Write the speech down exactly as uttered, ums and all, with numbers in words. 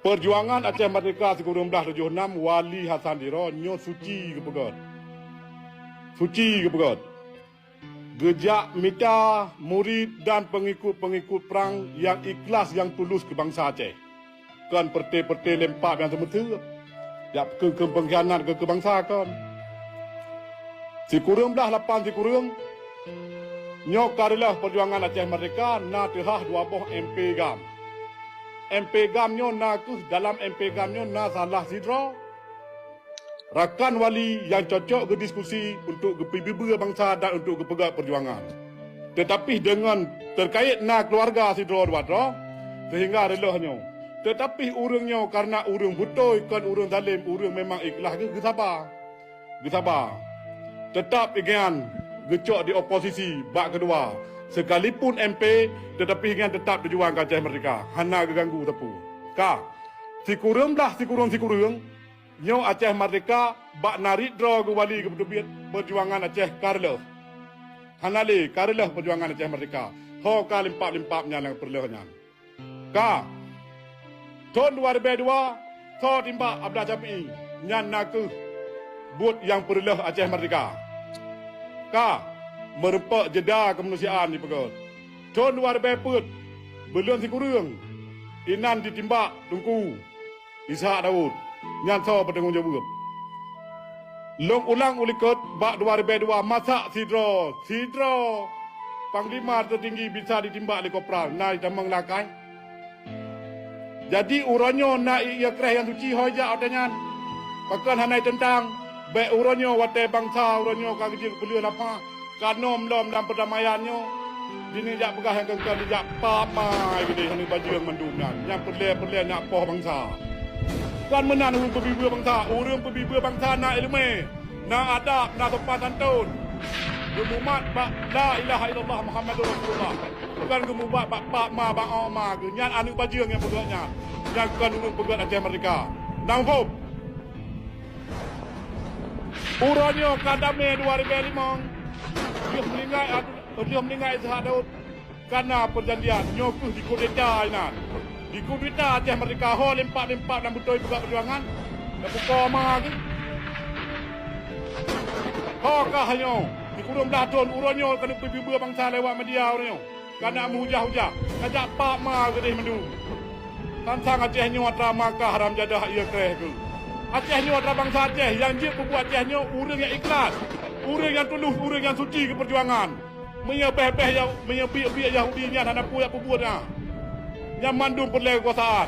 Peujuangan Aceh Merdeka sikureueng blaih tujoh nam, Wali Hasan Tiro nyoe suci geupeugöt. Suci geupeugöt. Geujak mita murit dan peungikut-peungikut prang nyang ikhlas, nyang tulus keu bansa Aceh. Kon peureute-peureute lempap nyang seumeuseuet, jak keu, keu peungkhianat keu, keu bansa kon. Sikureueng blaih lapan sikureueng, nyoe ka reuloh peujuangan Aceh Merdeka na teuhah dua boh M P GAM. M P GAM nyoe na kheueh, dalam M P GAM nyoe na salah sidroe rakan wali nyang cocok geudiskusi untuk geupeubibeue bansa dan untuk geupeugöt peujuangan. Teutapi deungon teukait na keuluwarga sidroe dua droe, seuhingga reuloh nyoe. Teutapi ureuëng nyoe kareuna ureuëng beutôi, kon ureuëng zalem, ureuëng memang ikhlas geu-, geusaba. Geusaba. Teutap ingian geucok di oposisi bak keudua. Sekalipun M P, teutapi ingian teutap tujuan keu Aceh Merdeka. Hana geuganggu sapeue. Ka. Sikureueng blaih sikureueng-sikureueng, nyoe Aceh Merdeka bak na riet droe geuwali geupeuteubiet, peujuangan Aceh ka reuloh. Hana lé, ka reuloh peujuangan Aceh Merdeka. Ho ka limpap-limpap nyan nyang peureuleueh nyan. Ka. Thon dua ribèe dua, soe timbak Abdullah Syafi'i, nyan na kheueh buet nyang peureuleueh Aceh Merdeka. Ka. Meureumpok jeda keumanusiaan jipeugöt. Thon dua ribèe peuet, buleuen sikureueng, inan jitimbak Teungku Ishak Daud, nyan soe peutanggong jaweueb? Lôn ulang u likot, bak dua ribèe dua masak sidroe, sidroe panglima teutinggi bisa jitimbak lé kopral, na jitamong lakèe. Jadi, uroe nyoe na ié kreh nyang suci ho jak watèe nyan. Pakon hana jiteuntang? Bèk uroe nyoe watèe bansa uroe nyoe ka geujeuet peuleueh lapah, ka nom lom lam peudamaian nyoe, jih neujak peugah nyang keu-keu, neujak pap ma keudéh aneuk bajeueng mandum nyan, nyang peureulèe-peureulèe nyak poh bansa. Kon meunan ureuëng peubibeue bansa, ureuëng peubibeue bansa na iéleumé, na adab, na sopan santun. Geumumat bak la ilaha illallah Muhammadur Rasulullah. Kon geumubat bak pap ma, bak ôk ma geuh. Nyan aneuk bajeueng nyang peugöt nyan. Nyan kon ureuëng peugöt Aceh Merdeka. Na muphom? Uroe nyoe ka damé dua ribèe limong. Lheueh meuninggai, lheueh meuninggai Ishak Daud, ka na peujanjian nyoe kheueh dikudeta inan. Dikudeta Aceh Merdeka, ho limpap-limpap nyang beutôi peugah peujuangan. Tapukoe ma geuh. Ho kah nyoe, sikureueng blaih thon uroe nyoe keuneuk peubibeue bansa lewat media uroe nyoe. Ka na meuhujah-hujah, ka jak pap ma keudéh mandum. Tantang Aceh nyoe atra Makkah haram jadah ié kreh geuh. Aceh nyoe atra bansa Aceh, nyang jeuet peubuet Aceh nyoe ureuëng nyang ikhlas, ureuëng nyang tulus, ureuëng nyang suci keu peujuangan. Meunyoe bèh-bèh Yah-, meunyoe biek-biek Yahudi nyan hana peue jak peubuet nyan, nyan mandum peureulèe keukuasaan.